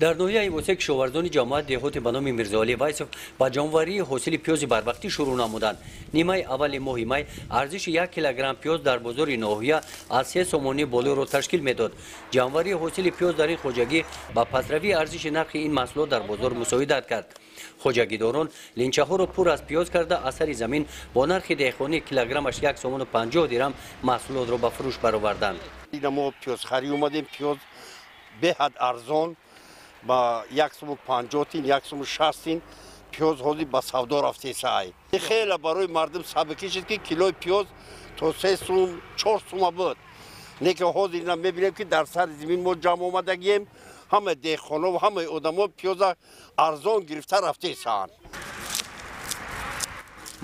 Дар ноҳияи Восеъ кишоварзони ҷамоат деҳоти ба номи Мирзоалӣ Вайсов ба ҷамъоварии ҳосили пиёзи барвақтӣ шурӯъ намуданд. Нимаи аввали моҳи май арзиши 1 килограмм пиёз дар бозори ноҳия аз 3 сомонӣ болоро ташкил медод. Ҷамъоварии ҳосили пиёз дар ин хоҷагӣ ба пасравии арзиши нархи ин маҳсулот дар бозор мусоидат кард. Хоҷагидорон линчаҳоро пур аз пиёз карда, аз сари замин бо нархи деҳқонӣ килограммаш 1 сомону 50 дирам маҳсулотро ба фурӯш бароварданд. Мо пиёзхарӣ омадем, пиёз беҳад арзон, ба 1 сому 50 тин, 1 сому 60 тин пиёз ҳозир ба савдо рафтесай. Хеле барои мардум сабукӣ шуд, ки килои пиёз то 3 сум, 4 сума буд. Лекин ҳозир ина мебинем, ки дар сари замин мо ҷамъ омадагием, ҳама деҳқоно ва ҳамаи одамо пиёза арзон гирифта рафтесанд.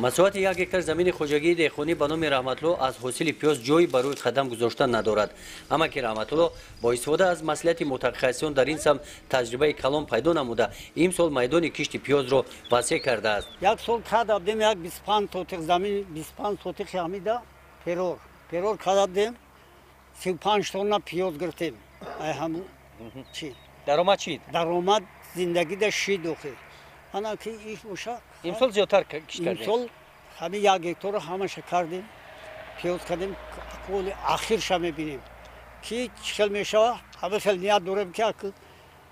Масоҳати 1 гектар замини хоҷагии деҳқонӣ ба номи Раҳматулло аз ҳосили пиёз ҷой барои қадам гузоштан надорад. Амаки Раҳматулло бо истифода аз маслиҳати мутахассисон дар ин самт таҷрибаи калон пайдо намуда, имсол майдони кишти пиёзро васеъ кардааст. Як сол карда будем, як 25 сотих замин, 25 сотих ҳамида перор карда будем, 35 тонна пиёз гирифтем. Ай ҳамун чи? Даромад чид? Даромад зиндагида шид охир. Ана ки иш боша. Имсол зиёдтар кишт кардем. Имсол ҳамин 1 гектарро ҳамаша кардем, пиёз кардем, қоли ахирша мебинем ки чӣ хел мешава. Ҳама хел ният дорем, ки як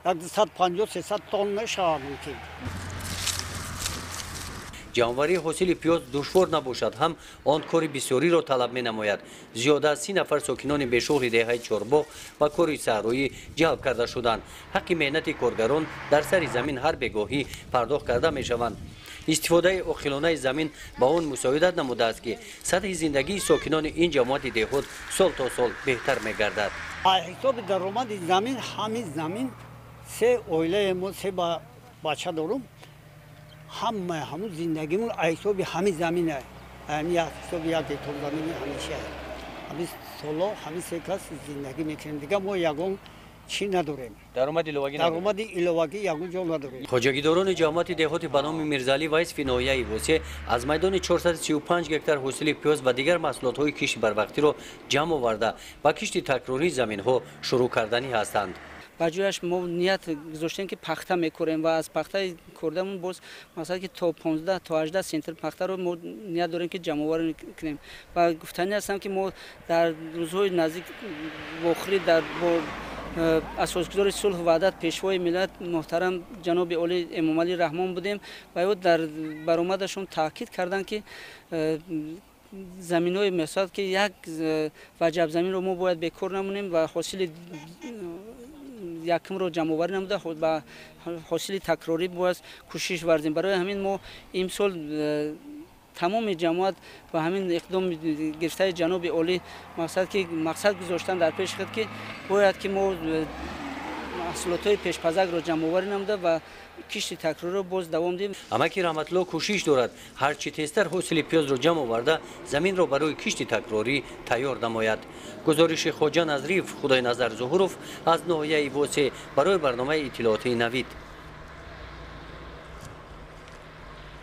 250-300 тонна мешава мумкин. Ҷамъоварии ҳосили пиёз душвор набошад ҳам, он кори бисёриро талаб менамояд. Зиёда аз 30 нафар сокинони бешуғли деҳаи Чорбоғ ба кори саҳроӣ ҷалб карда шуданд. Ҳаққи меҳнати коргарон дар сари замин ҳар бегоҳӣ пардохт карда мешаванд. Истифодаи оқилонаи замин ба он мусоидат намудааст, ки сатҳи зиндагии сокинони ин ҷамоати деҳот сол то сол беҳтар мегардад. Ҳисоби даромади замин, ҳамин замин се оилаи мо, се бача дорум, ҳама ҳамун зиндагимон ҳисоби ҳамин замин, ҳамин як ҳисоби 1 гектар замини ҳамеша ҳамин соло ҳамин се кас зиндагӣ мекунем. Дигар мо ягон чӣ надорем. Даромади иловагӣ надорем. Даромади иловагӣ ягон ҷо надорем. Хоҷагидорони ҷамоати деҳоти ба номи Мирзаалӣ Вайсови ноҳияи Восеъ аз майдони 435 гектар ҳосили пиёз ва дигар маҳсулотҳои кишти барвақтиро ҷамъ оварда, ба кишти такрории заминҳо шурӯъ карданӣ ҳастанд. Ба ҷояш мо ният гузоштем, ки пахта мекорем ва аз пахтаи кордамон боз масалан ки то 15 то 18 центр пахтаро мо ният дорем, ки ҷамъоварӣ кунем. Ва гуфтанӣ ҳастам, ки мо дар рӯзҳои наздик вохӯрӣ дар бо асосгузори сулҳу ваҳдат, пешвои миллат, муҳтарам ҷаноби олӣ Эмомалӣ Раҳмон будем ва ё дар баромадашон таъкид карданд, ки заминҳои месоҳат, ки як ваҷаб заминро мо бояд бекор намонем ва ҳосили якумро ҷамъоварӣ намуда, ба ҳосили такрорӣ бояд кӯшиш варзем. Барои ҳамин мо имсол тамоми ҷамоат ба ҳамин иқдом гирифтаи ҷаноби олӣ мақсад, ки мақсад гузоштан дар пеши худ, ки бояд ки мо маҳсулотҳои пешпазакро ҷамъоварӣ намуда ва кишти такрорро боз давом диҳем. Амаки Раҳматулло кӯшиш дорад ҳарчи тезтар ҳосили пиёзро ҷамъ оварда, заминро барои кишти такрорӣ тайёр намояд. Гузориши Хоҷа Назриев, Худойназар Зуҳуров аз ноҳияи Восеъ барои барномаи иттилоотии Навид.